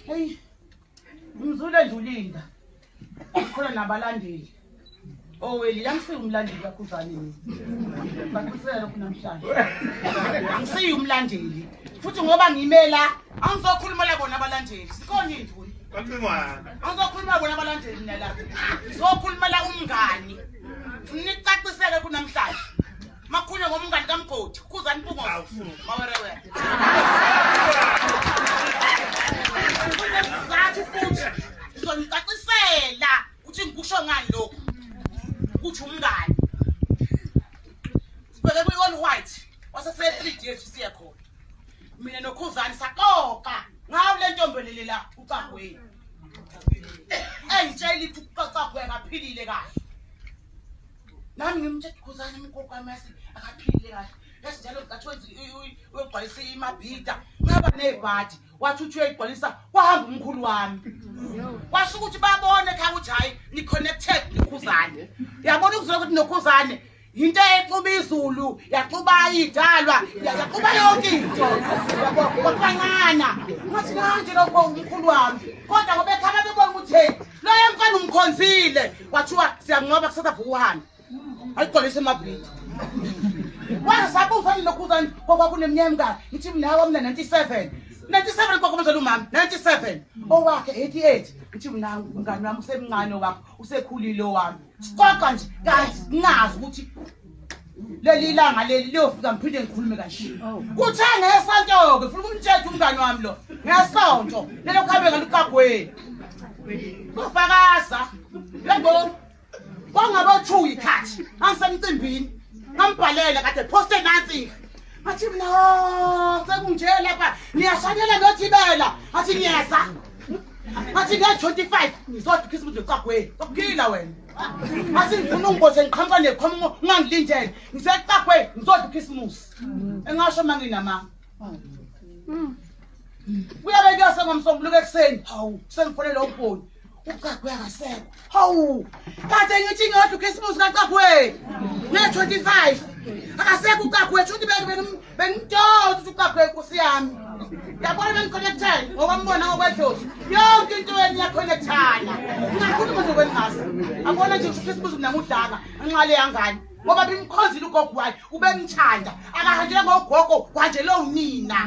Hey. Ngizule nje ulinda. Khona nabalandeli. Oweli angisiyi umlandeli kaKhuzani mina. Baqinisela lokhu namhlanje. Angisiyi umlandeli. Futhi ngoba ngimela angizokhulumela bona abalandeli. Sikhona indlu. Bacingwana. Angizokhuluma bona abalandeli mina la. Ngizokhulumela umngani. Nicaciseke kunamhlanje. Makhulunywa ngomngani kaMgodi, Khuzani Mpungose. Mawerewere. Kunesizathu futhi ngizonicacisela ukuthi ngikusho ngani lokhu. Ukuthi umngani. Sibheke kwi-all white wasese-3 D siye khona. Mina noKhuzani saxoxa ngawo le ntombi leli la uCagweni. Engitshela ithi uCagweni akaphilile kahle. Nami ngimtshela Khuzani umgogo wami yasi akaphilile kahle. Yazi njalo ngicathi wenza uyogcwalisa imabhida. Ngaba nebhadi wathi uthi uyayigcwalisa kwahamba umkhulu wami. Kwasho ukuthi babone ekhaya ukuthi hayi ni connected noKhuzani. Yabona ukuzwa ukuthi noKhuzani yinto exuba izulu yaxuba idalwa yaxuba yonke into yabo kwancana ngathi kanje lokho umkhulu wami kodwa ngoba ekhaya bebona ukuthi hey loyo mfana umkhonzile kwathiwa siyanqoba kusasa vuka uhambe ayigqolise emabhidi waze sabuza nilokhuza kwakwakuneminyaka emingaki ngithi mina wami na-97 97 kwakumzela umama 97 owakhe 88 ngithi mina mngani wami usemncane owakho usekhulile owami sixoxa nje kanti singazi ukuthi leli langa leli liyofika ngiphinde ngikhulume kanje oh. Kuthe ngesonto-ke funa ukumtshela umngani wami lo ngesonto lelo kuhambe ngaluqagweni kufakaza yabo kwangabo-two ikhathi ngangisemcimbini ngambhalela kade poste nansi ngathi mina oh, sekunje lapha niyashanyela nothibela ngathi ngiyeza ngathi nge-25 ngizodwa ikhisimusi noqagweni okuphila wena ngathi ngifuna ungibose ngiqhamuka neqhamuka ungangilindele ngiseqagweni ngizodwa ikhisimusi engasho uma nginamanga kuyabe kuyase ngomsombuluko ekuseni hawu sengifonele ubhoni uqagwe akasekho hawu kade ngithi ngodla ukhisimusi kaqagwe nge-25 akasekho uqagwe shuthi bengimdonsa ukuthi uqagwe nkosi yami yabona bengiconnectele ngokwambona ngokwedlozi yonke into yenu iyaconnectana ngingakhuluma nje kweningase abona nje ukhisimusi mina ngudlanga ngenxa leyangane ngoba bimkhonzile ugogo wakhe ubemthanda akahanjelwa ngogogo kwanjelwe unina.